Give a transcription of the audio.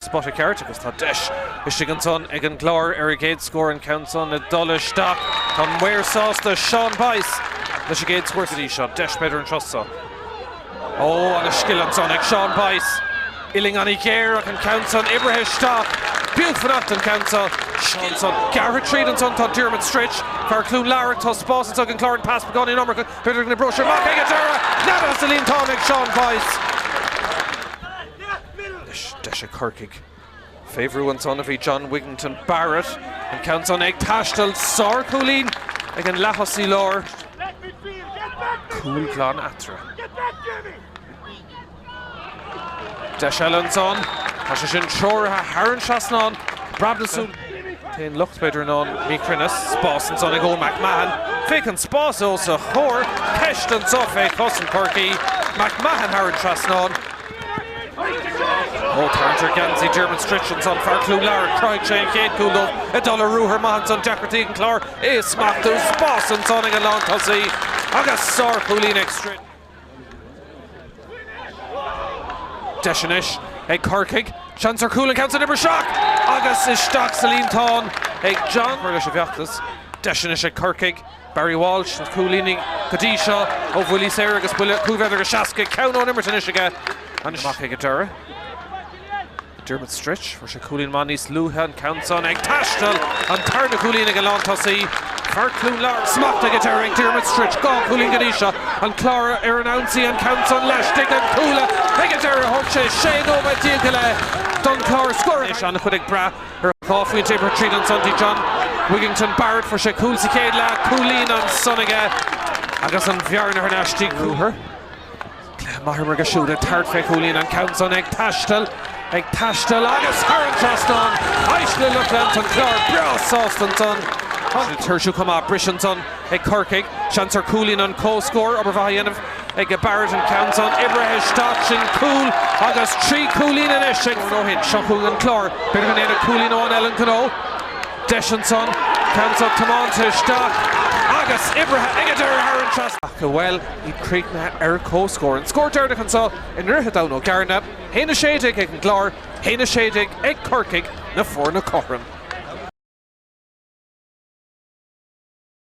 Spota ceart agus tá deis istigh ansan ag an gClár ar a gcéad scór, an ceann san ag dul isteach. Tá an maor sásta, Seán Boyce leis an gcéad scór go dtí seo. Deis b'fhéidir an turas seo. Ó, ana scil ansan ag Seán Boyce. Uillinn ana ghéar ach an ceann san oibrithe isteach. B'fhiú fanacht an ceann seo. Scil ansan. Gearrtha tríd ansan tá Diarmuid Stritch, fear Chluain Larbh. Tá spás anso ag an Clár an pas beagáinín iomarcach. B'fhéidir go n-oibreoidh sé amach ag an deireadh. Neadaithe sa líontán ag Seán Boyce. Anois deis ag Corcaigh. Fé bhrú ansan a bhí John Wigington Barrett. An ceann san ag taisteal. Sárchúilín ag an leath-thosaí láir. Cúl glan eatarthu. Deis eile ansan. Tá sé sin treoraithe thar an trasnán. Brabúsúil. T-aon locht b'fhéidir ná an míchruinneas. Spás ansan ag Eoin McMahon. Féach an spás os a chomhair. Ceist anso fé chosaint Chorcaí. McMahon thar an trasnán. Ó, tarraingt ar gheansaí Diarmuid Stritch ansan, fear Chluain Larbh, chruthaigh sé an chéad chúl dóibh ag dul ar ruathar maith ansan, deacrachtaí ag an Clár é a smachtú, spás ansan ag an lántosaí agus sárchúilín ag Stritch. Deis anois ag Corcaigh, seans ar chúl an ceann san oibrithe isteach agus isteach sa líontán ag John. Cur leis an bhfeachtas, deis anois ag Corcaigh. Barry Walsh, na cúilíní go dtí seo ó bhuillí saora agus buille 5 mhéadar go 60, ceann ón imirt anois aige. Amach ag an deireadh. Diarmuid Stritch, fuair sé cúilín maith níos luaithe, an ceann san ag taisteal, an tarna cúilín ag an lántosaí. Fear Chluain Larbh, smacht ag an deireadh ag Diarmuid Stritch, 2 chúilín go dtí seo, an Clár ar an ionsaí, an ceann san laistigh den chuaille ag an deireadh, thóg sé 16 nóiméad go leith don Chlár scór. Anois an-chuid ag brath Ar 2 phointe oibrithe tríd ansan dtí John Wigington Barrett. Fuair sé cúl sa chéad leath, cúilín ansan aige agus an bhearna thar n-ais dtí ruathar. Cluiche maith imeartha aige siúd ag tabhairt fé chúilín, an ceann san ag taisteal, ag taisteal agus thar an trasnán. Éist le lucht leanta an Chláir breá sásta ansan. Tuirsiú chomh maith, briseadh ansan ag Corcaigh. Seans ar chúilín an comhscór, obair mhaith a dhéanamh. ag Barrett an ceann san oibrithe isteach, sin cúl agus 3 chúilín anois ag ó shin. Seo chugainn an Clár, b'fhéidir go ndéanfadh cúilín amháin eile an gnó. Deis ansan, ceann san tiomáinte isteach agus oibrithe ag an deireadh thar an trasnán. Ach bhuel, iad críochnaithe ar comhscór. An scór deireanach anseo i nDroichead Abhann Ó gCearna, 1-16 ag an gClár, 1-16 ag Corcaigh, na foirne cothrom.